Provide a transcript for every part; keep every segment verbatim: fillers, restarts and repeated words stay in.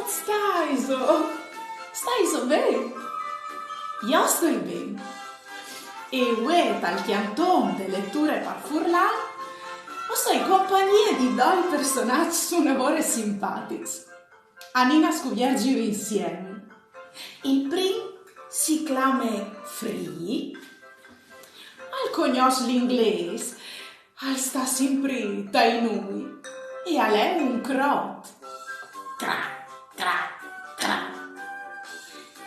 Staiso? Staiso ben? Jo stoi ben. E vuê tal cjanton de leture par furlan o soi in compagnie di doi personaçs une vore simpatics. Anìn a scuvierziju insiemi. Il prin si clame Free, al cognòs l'inglês, al sta simpri tai nûi e al è un crot. Cra, cra, cra.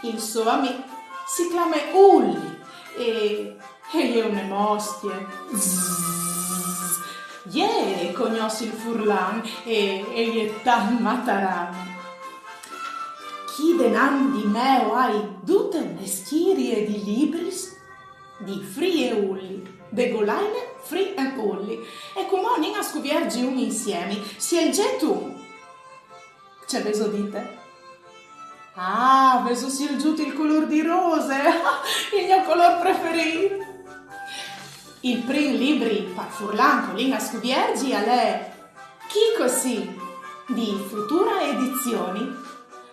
Il so amì si clame Ulli e, e e je une moscje. Zzz. Jê e cognòs il furlan e, e e je tant matarane. Chi denant di me o ai dute une scjirie di libris di Free e Ulli, de golaine Free and Ulli. E cumò anìn a scuvierzijun insiemi. Sielgêt un. Ce vêso dite? Ah, vêso sielzût il colôr di rose, il gno colôr preferît. Il prin libri par furlan che o lin a scuvierzi al è Chi che o sin, di Futura Edizioni,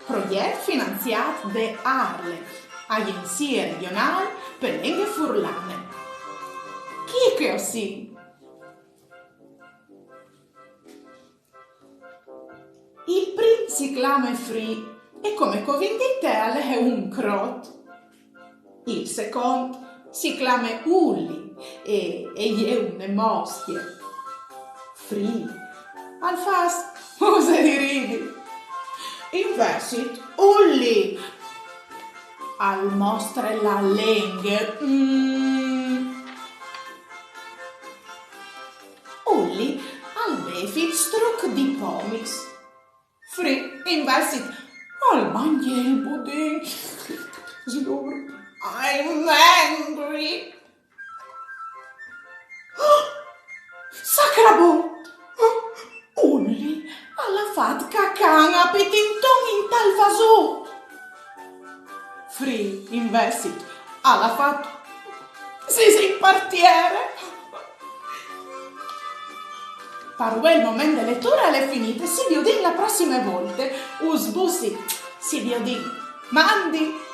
progjet finanziât de ARLeF, Agjenzie Regjonâl pe Lenghe Furlane. Chi che o sin? Il prin si clame Free e, come che o vin dite, al è un crot. Il secont si clame Ulli e, e e je une moscje. Free al fâs use di ridi. Invezit Ulli al mostre la lenghe. Mm. Ulli al bêf il struc di pomis. Free, invezit, al mangje il budin. Slurp. I'm angry. Sacrabut! Ulli al à fat cacà a pitinton intal vasut. Free, invezit, al à fat sisì par tiere. Par vuê il moment de leture al è finît, si viodìn la prossime volte. Us bussi, si viodìn. Mandi!